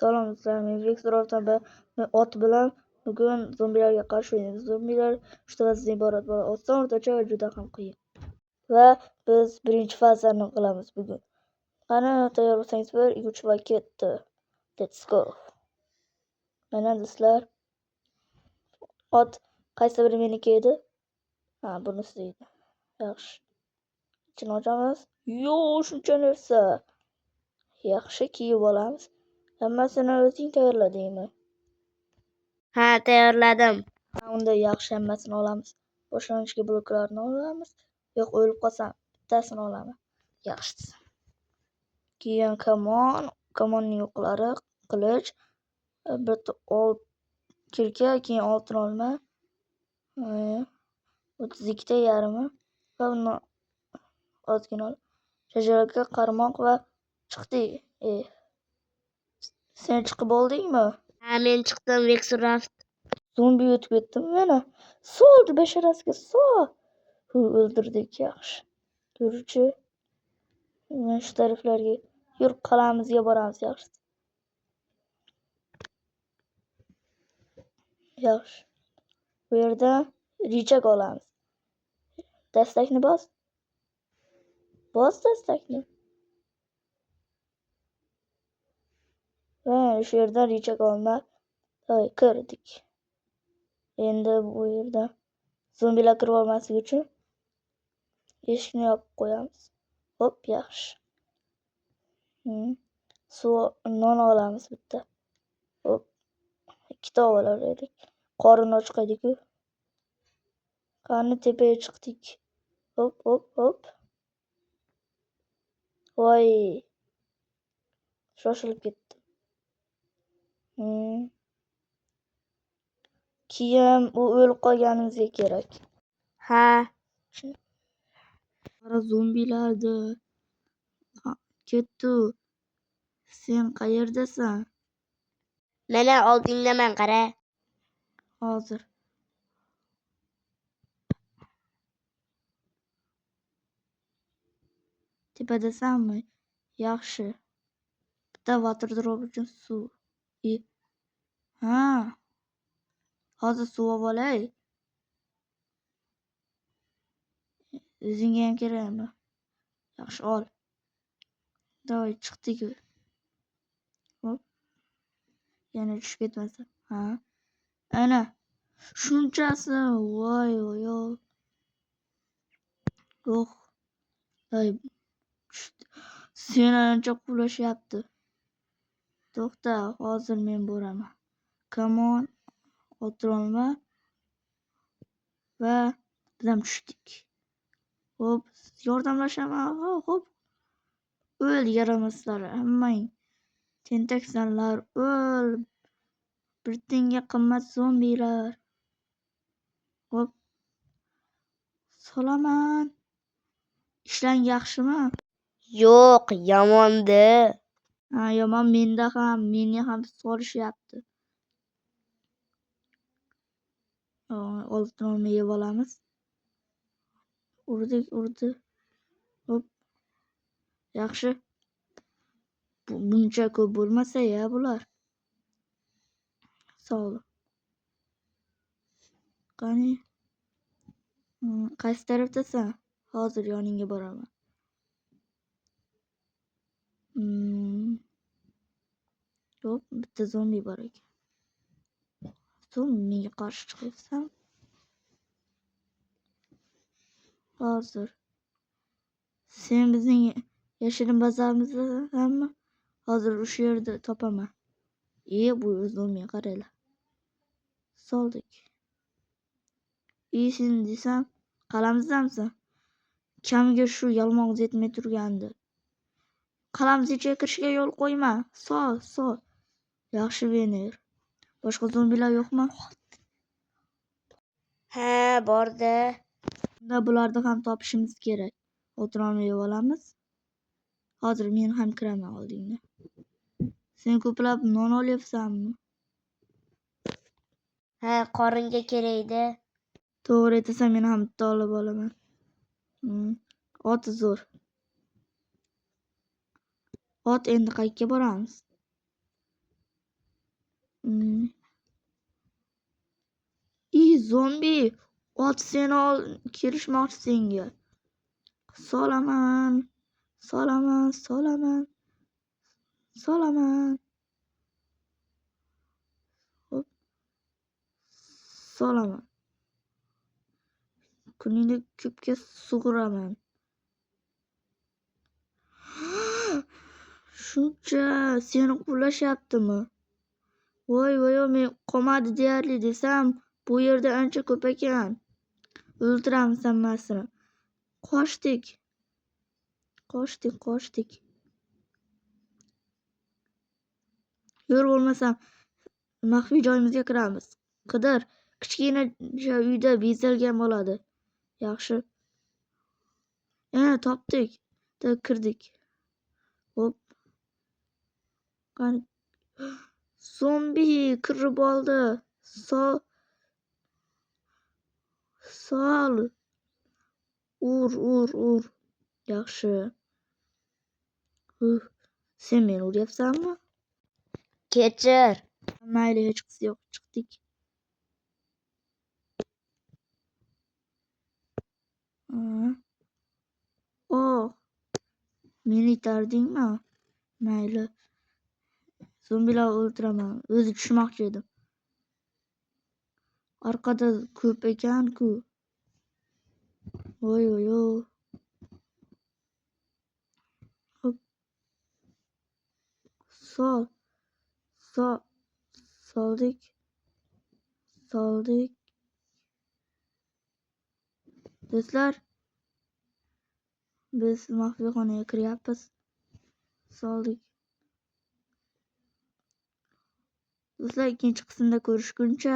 Salom do'stlar, men Vektor va ot bilan bugun zombilarga qarshi o'ynaymiz. Zombilar 3 fazadan iborat bo'ladi. Oson, o'rtacha va juda ham qiyin. Va biz birinchi fazani qilamiz bugun. Qani, tayyor bo'lsangiz 1, 2, 3 va ketdi. Let's go. Mana do'stlar, ot qaysi biri meniki edi? Ha, bunisi edi. Yaxshi. Ichini ochamiz. Yo, shuncha narsa. Yaxshi, kiyib olamiz. Hammasini o'zing tayyorladingmi? Ha, tayyorladim. Ha, unda yaxshi, hammasini olamiz. Boshlanishga bloklarni olamiz. Yo'q, o'lib qolsam bittasini olaman. Yaxshisi. Keyin kamon, kamonning o'qlari, qilich, bitta kirka, keyin oltin olma. 32 ta yarmi va buni ozgina ol. Shajaraka, qarmoq va chiqdik. Sen chiqib oldingmi? Ha, men chiqdim, Vexuraft. Zombi o'tib ketdimi mana? Soldi basharasiga, sol. Hu, o'ldirdik, yaxshi. Yurchi. Mana shu taraflarga yur, qalamizga boramiz, yaxshi. Yaxshi. Bu yerda richak olamiz. Dastakni bos. Bos dastakni. Va shu yerdan richak olma. Voy, kirdik. Endi bu yerdan zombilar kirib olmasligi uchun eshikni yopib qo'yamiz. Hop, yaxshi. Suv, non olamiz bitta. Hop. Ikkita olar edik. Qorin och edi-ku. Qani, tepaga chiqdik. Hop, hop, hop. Voy. Shoshilib ketdim. Kiyim u o'lib qolganimizga kerak. Ha. Qara zombilarni. Ha, ketdi. Sen qayerdasan? Mana oldingdaman, qara. Hozir. Tepadasanmi? Yaxshi. Bitta water drop uchun suv. Ha. Hozir suv olib olay. O'zingga ham kerakmi? Yaxshi, ol. Davay, chiqdik. Hop. Yana tushib ketmasa. Ha. Ana. Shunchasi. Voy, voy, voy. Yo'q. Voy. Seni ancha quvlashyapti. To'xta, hozir men boraman. Come on. O'tirolma. Va biz ham tushdik. Hop, yordamlashaman. Hop. O'l yaramaslar, hammang. Tentaksanlar, o'l. Bir tiyinga qimmat zombilar. Hop. Solaman. Ishlang yaxshimi? Yo'q, yomonda. Ha, yomon, menda ham, meni ham solishyapti. Oltin olma yeb olamiz. Urdik, urdi. Hop. Yaxshi. Buncha ko'p bo'lmasa-ya bular. Sog'lik. Qani? Qaysi tarafdasan? Hozir yoningga boraman. Yo'q, bitta zombi bor ekan. So'ng menga qarshi chiqyapsan. Hozir. Sen bizning yashirin bazamizdasanmi? Hozir o'sha yerda topaman. Bu zombi qaranglar. Soldik. Sen desam, qalamizdamisan? Kamiga shu yalmog'iz yetmay turgandi. Qalamiz ichiga kirishga yo'l qo'yma. Sol, sol. Yaxshi, Vener. Boshqa zombilar yo'qmi? Ha, borda. Unda bularni ham topishimiz kerak. O'tirolmay yeb olamiz. Hozir men ham kiraman oldingga. Sen ko'plab non olyapsanmi? Ha, qoringa kerakda. To'g'ri aytasan, men ham bitta olib olaman. Ot zo'r. Ot, endi qayerga boramiz? Zombi! Ot seni kelishmoqchi senga. Solaman. Solaman, solaman. Solaman. Hop. Solaman. Kuningni ko'pga sug'uraman. Shuncha seni quvlashyaptimi? Voy voy, men qolmadi deyarli desam, bu yerda ancha ko'p ekan. O'ldiramiz hammasini. Qochdik. Qochdik, qochdik. Yo'l bo'lmasam maxfiy joyimizga kiramiz. Qidir, kichkina uyda bezalgan bo'ladi. Yaxshi. Topdik. Kirdik. Hop. Qani? Zombi kirib oldi. Sol. Sol. Ur, ur, ur. Yaxshi. Sen meni uryapsanmi? Kechir. Mayli, hech qisi yo'q. Chiqdik. Oh. Meni itardingmi? Mayli. Zombilar o'ldiraman. O'zi tushmoqchi edim. Orqada ko'p ekan-ku. Voy voy voy. Hop. Sol. Sol. Soldik. Soldik. Do'stlar, biz maxfiy xonaga kiryapmiz. Soldik. Do'stlar, ikkinchi qismda ko'rishguncha.